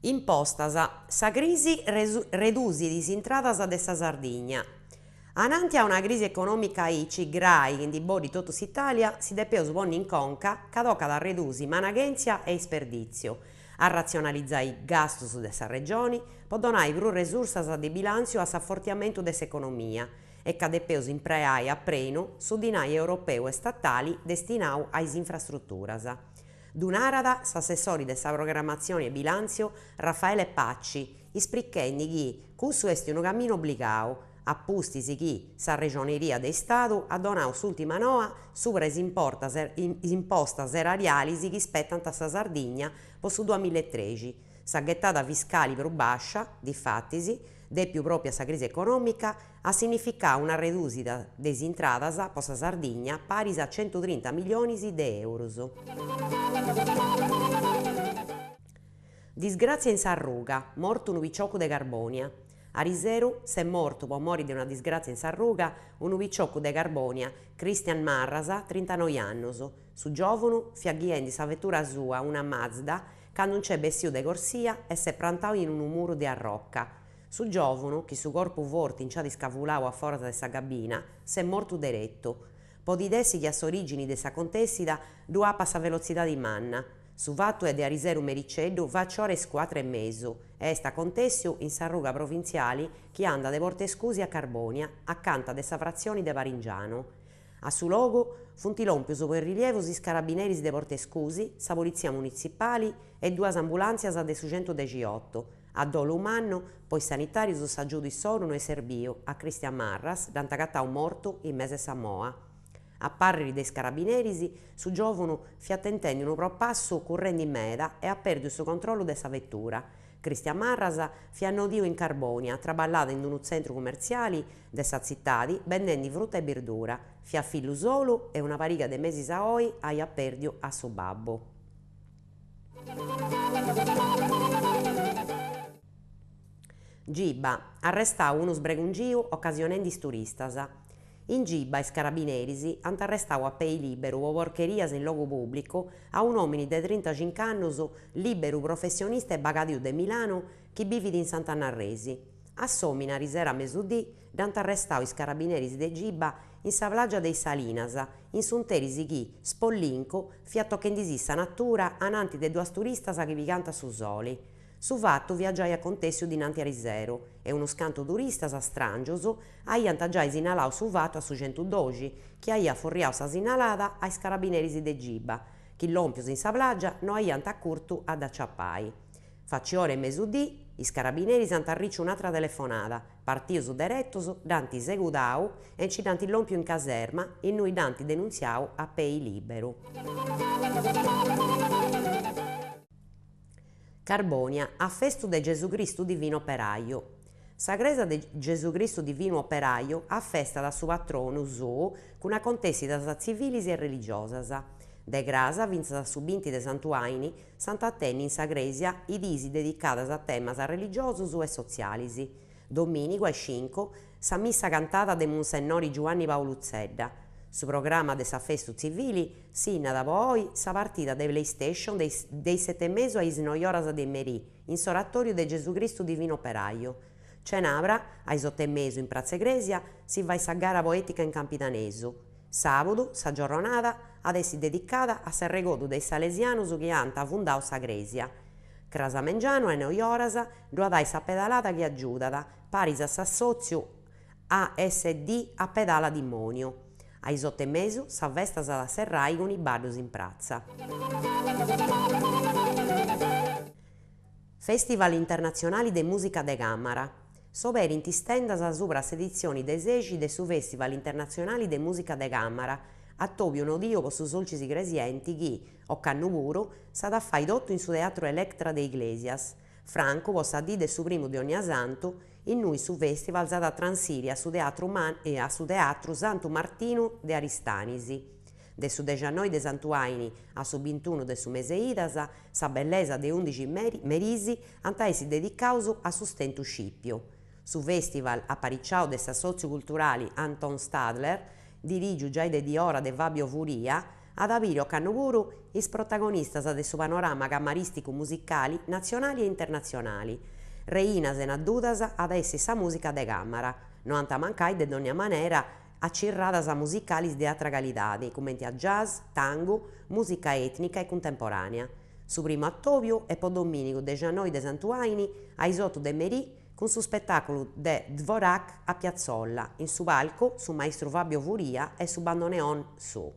Impostas, sa crisi redusit is intradas de sa Sardigna. Ananti a una crisi econòmica aici grai chi ndi boddit totu s'Itàlia, si depeus ponni in conca ca tocat a redusi managhèntzia e isperdìtziu, a ratzionalizai is gastus de sa Regioni po donai prus resursas de bilàntziu a s'afortiamentu de s'economia e ca depeus impreai a prenu su dinai europeu e statali destinau a is infrastruturas. Ddu narat s'assessori de sa Programmatzioni e Bilàntziu Raffaele Paci, isprichendi chi cussu est unu caminu obligau, a pustis chi sa Regioneria de Istadu at donau s'ùrtima noa subra is impostas erarialis chi ispetant a sa Sardigna po su duamillaetrexi, sa ghetada fiscali prus bàscia, difatis, dèpiu pròpiu a sa crisi econòmica, at sinnificau una redùsida de is intradas po sa Sardigna paris a centutrinta milionis de èurus. Disgràtzia in s'arruga, mortu unu piciocu de Carbònia. Ariseru s'est mortu po mori de una disgràtzia in s'arruga unu piciocu de Carbònia, Cristian Marras, trintanoi annus. Su giòvunu fiat ghiendi sa vetura sua, una Mazda, candu nc'est bessiu de corsia e s'est prantau in unu muru de arroca. Su giòvunu, chi su corpu forti nc'at iscavulau a foras de sa cabina, s'est mortu deretu. Podit essi chi a s'orìgini de s'acontèssida ddu apat sa velotzidadi manna. Su fatu est de ariseru mericeddu faciora is cuatru e mesu e est acontèssiu in s'arruga provintziali chi andat de Portescusi a Carbònia, acanta de sa fratzioni de Paringianu. A su logu funt lòmpius po is rilievus is carabineris de Portescusi, sa politzia munitzipali e duas ambulàntzias de su centudexiotu. A dolu mannu, po is sanitàrius s'agiudu issoru no est serbiu, a Cristian Marras dd'ant agatau mortu in mes e sa moa. A pàrriri de is carabineris, su giòvunu fiat tentendi unu propassu currendi meda e at pèrdiu su controllu de sa vetura. Cristian Marras fiat nodiu in Carbònia, traballàt in unu tzentru cumertziali de sa tzitadi bendendi fruta e birdura. Fiat fillu solu e una pariga de mesis a oi aiat pèrdiu a su babbu. Giba, arrestau unu sbregungiu ocasionendi is turistas. In Giba is carabineris ant arrestau a pei liberu po porcherias in logu pùblicu a un'òmini de trintacinc'annus liberu professionista e bagadiu de Milanu chi bivit in Sant'Anna Arresi. A s'òmini arisera a mesudì dd'ant arrestau is carabineris de Giba in sa plàgia de is Salinas, in s'interis chi, spollincu, fiat tochendisì sa natura ananti de duas turistas chi pigànt su soli. Su fatu fiat giai acontèssiu dinanti ariseru e unus cantu turistas stràngius aiant giai sinnalau su fatu a su centudoxi, chi aiat furriau sa sinnalada a is carabineris de Giba, chi lòmpius in sa plàgia no aiant acurtu a dd'aciapai. Faci ora 'e mesudì, is carabineris ant arriciu un'atra telefonada, partius deretus, dd'ant segudau e nci dd'ant lòmpiu in caserma, innui dd'ant denuntziau a pei lìberu. Carbònia, afestu de Gesù Cristu Divinu Operaju. Sa crèsia de Gesù Cristu Divinu Operaju afestat su patronu suu cun acontèssidas tzivilis e religiosas. De cras fintzas a su binti de Santu 'Aini s'ant a tenni in sa crèsia is diis dedicadas a temas religiosus e sotzialis. Domìnigu a is cincu, sa missa cantada de Munsennori Giuanni Paulu Zedda. Su programma de s'afestu tzivili sinnat po oi sa partida de PlayStation de is de is seti e mesu a is noioras de merì in s'oratòriu de Gesù Cristu Divinu Operaju. Cenabra, a is otu e mesu in Pratza 'e Crèsia, si fait sa gara poètica in campidanesu. Sàbudu, sa giorronada at essi dedicada a s'arregodu de is salesianus chi ant fundau sa crèsia. Cras a mengianu a is noioras ddu at ai sa pedalada chi agiudat, paris a s'assòtziu ASD a Pedala Dimòniu. A is otu e mesu sa festa s'at a serrai cun is baddus in pratza. Festival internatzionali de mùsica de càmara. S'oberint is tendas subra s'editzioni de sexi de su Festival internatzionali de mùsica de càmara, atòbiu nodiu po su Sulcis Igresienti chi, ocannu puru, s'at a fai totu in su Teatru Electra de Iglesias, francu po sa dì de su primu de Onniasantu, innui su festival s'at a transiri a su Teatru a su Teatru Santu Martinu de Aristanis. De su dexannoi de Santu 'Aini a su bintunu de su mese Idas, sa bellesa de undixi meris ant a essi dedicaus a su stentu scìpiu. Su festival, apariciau de s'assòtziu culturali Anton Stadler. dirìgiu giai de diora de Fabio Furia, at a biri ocannu puru is protagonistas de su panorama camarìsticu musicali natzionali e internatzionali. Reina sena dudas at a essi sa mùsica de càmara. No ant a mancai de dònnia manera acirradas musicalis de atra calidadi, cumenti a jazz, tangu, mùsica ètnica e cuntemporànea. Su primu atòbiu est po domìnigu dexannoi de Santuaini a is otu de merì cun su spetàculu de Dvorak a Piazzolla, in su palcu su maistru Fabio Furia e su bandoneon suu.